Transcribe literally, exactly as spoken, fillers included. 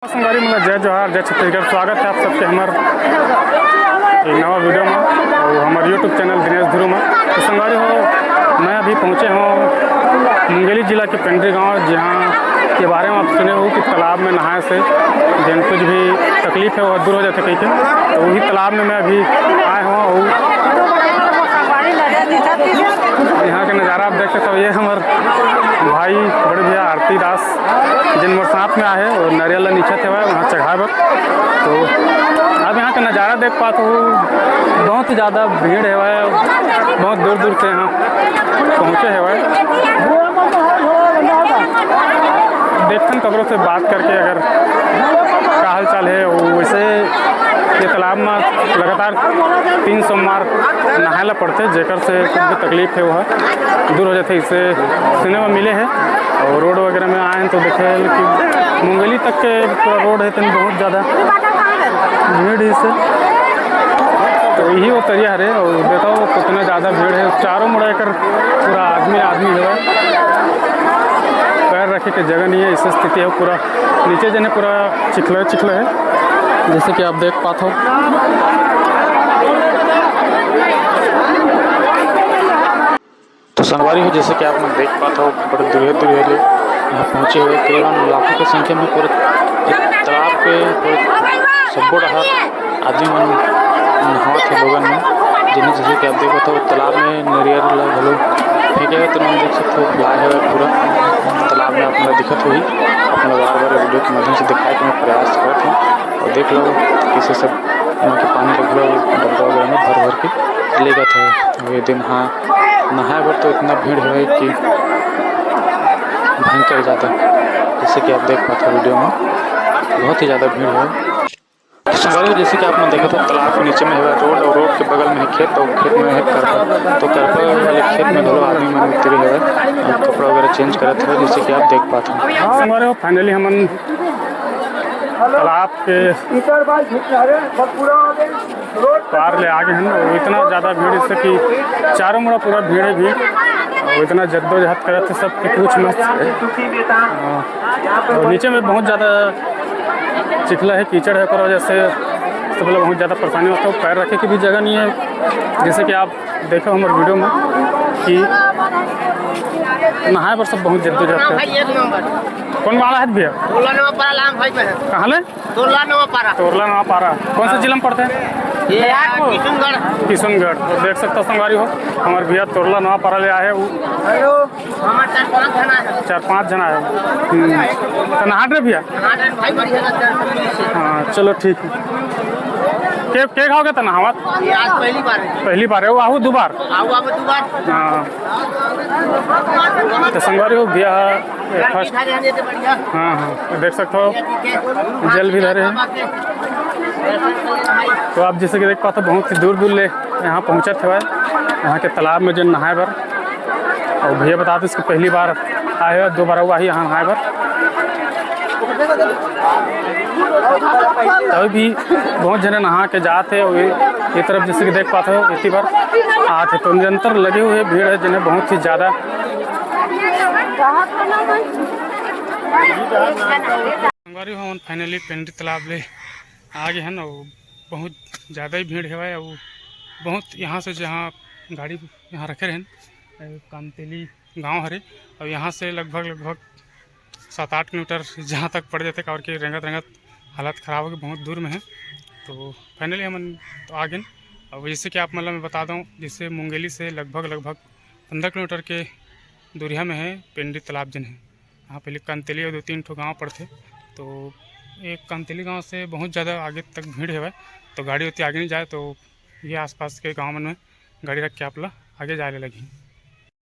संगवारी मन ला जय जोहार, जय छत्तीसगढ़। स्वागत है आप सबके हमर एक नवा वीडियो में और हमर YouTube चैनल दिनेश ध्रुव में। तो संगवारी हो, मैं अभी पहुँचे हूँ मुंगेली जिला के पेंडरी गांव, जहाँ के बारे में आप सुने हो कि तालाब में नहाए से जन कुछ भी तकलीफ है वो दूर हो जाते कहीं के। तो वही तालाब में मैं अभी आए हूँ और यहाँ के नज़ारा आप देख सकते हो। ये हमर भाई बड़े भैया आरती दास जिन मोर साथ में आहे और नरियल ला निचत हेवय वहाँ चढ़ाए बर। तो आप यहाँ का नज़ारा देख पात हो, बहुत ही ज़्यादा भीड़ हेवय, बहुत दूर दूर से यहाँ पहुँचे हेवय। देखथन ककरो से बात करके अगर का हाल चाल है। वैसे ये तालाब में लगातार तीन सोमवार नहाए ला पड़थे, जेकर से कुछ भी तकलीफ है वो दूर हो जाथे, इससे सुने में मिले है। और रोड वगैरह में आए हैं तो देखे कि मुंगेली तक के पूरा रोड है, तेन बहुत ज़्यादा भीड़ है इससे। तो यही वो तरिया हरे और देखो कितना ज़्यादा भीड़ है, चारों मुड़ा एकर पूरा आदमी आदमी है, पैर रखे के जगह नहीं है, ऐसी स्थिति है। पूरा नीचे जने पूरा चिखला चिखला है, जैसे कि आप देख पात हो। तो संगवारी हो, जैसे कि आप मन देख पात हो, बड़े दूरिहा दूरिहा ले यहाँ पहुँचे हुए करीबन लाखों की संख्या में पूरे तालाब के पूरे सब्बो डहार आदमी मन नहावत हे लोगन मन। जिन्हें जैसे कि आप देखत हो, तालाब में नरियर ला घलो फेंके हे, तो मन देख सकते हो, फैलाए हुए पूरा तालाब में आप मन ला दिखत होही। आप मन ला बार बार वीडियो के माध्यम से दिखाए के मैं प्रयास करत हूँ। और देख लो, कैसे सब यहाँ के पानी ला घलो डब्बा वगैरह में भर भर के लेगत है। ये दिन हाँ, नहाए बर तो इतना भीड़ है कि भयंकर ज़्यादा, जैसे कि आप देख पाते हो वीडियो में, बहुत ही ज़्यादा भीड़ है। तो संगवारी हो, जैसे कि आप मन देखत हो, तालाब के नीचे में है रोड और रोड के बगल में है खेत और खेत में है करपा। तो करपा वाले खेत में घलो आदमी मन उतरे हुए और कपड़ा वगैरह चेंज करत हुए, जैसे कि आप देख पाते हो। संगवारी हो, finally हमन तालाब के पार ले आ गए हैं। और इतना ज़्यादा भीड़, इससे कि चारों मुड़ा पूरा भीड़ है, भीड़। और इतना जद्दोजहद करत है सब कि पूछ मत। हाँ। और नीचे में बहुत ज़्यादा चिखला है, कीचड़ है, ओकर वजह से सब लोग बहुत ज़्यादा परेशानी होता है। पैर रखे की भी जगह नहीं है, जैसे कि आप देखो हमारे वीडियो में कि नहाए पर सब बहुत जद्दोजहद करते हैं। कौन वाला है भैया? तोरला नवा पारा लाम भाई में है। कहाँ ले? तोरला नवा पारा। तोरला नवा पारा। कौन सा जिला में पड़ता है? ये किशुनगढ़। किशुनगढ़। तो देख सकता संगवारी हो, हमारे भैया तोरला नवा पारा ले आए हैं। वो हेलो। हमारे चार पाँच जना है। चार पाँच जना है। हम्म। तो नहाट रहे भैया? नहाट रहे भाई, बढ़िया लगता है, सब चीज़ से। हाँ, चलो ठीक है। के, के खाओगे तो नहावत? ये आज पहली बार है। पहली बार है, वो आहू दो बार? आहू अब दो बार। हाँ। तो संगवारी हो भैया, ये first। हाँ, हाँ, देख सकते हो, जल भी धरे हैं। तो आप जैसे कि देख पाते हो, बहुत ही दूर दूर ले यहाँ पहुँचत हवय, यहाँ के तालाब में जन नहाए बर। और भैया बता दो, इसको पहली बार आए हुए, दो बार हुआ ही यहाँ नहाए बर। तभी भी बहुत जने नहा के जात हे। और ये, ये तरफ जैसे कि देख पाते हो, इतनी बार आते तो निरंतर लगे हुए भीड़ है, जिन्हें बहुत ही ज़्यादा। संगवारी हो, हमन finally पेंडी तालाब ले आ गए हैं और बहुत ज़्यादा ही भीड़ हेवय और बहुत यहाँ से जहाँ गाड़ी यहाँ रखे रहेन, कामतेली गांव हरे और यहाँ से लगभग लगभग सात आठ किलोमीटर जहाँ तक पड़ जाते, काबर के रेंगत रेंगत हालत ख़राब हो गई, बहुत दूर में है। तो finally हमन तो आ गए। अब जैसे कि आप मतलब मैं बता दूँ, जैसे मुंगेली से लगभग लगभग पंद्रह किलोमीटर के दूरिया में है पेंडी तालाब जन है। यहाँ पहले कंतेली और दो तीन ठो गांव पड़ते, तो एक कंतेली गांव से बहुत ज़्यादा आगे तक भीड़ है, तो गाड़ी होती आगे नहीं जाए, तो ये आसपास के गांव मन में गाड़ी रख के आप ला आगे जाए ले लगही।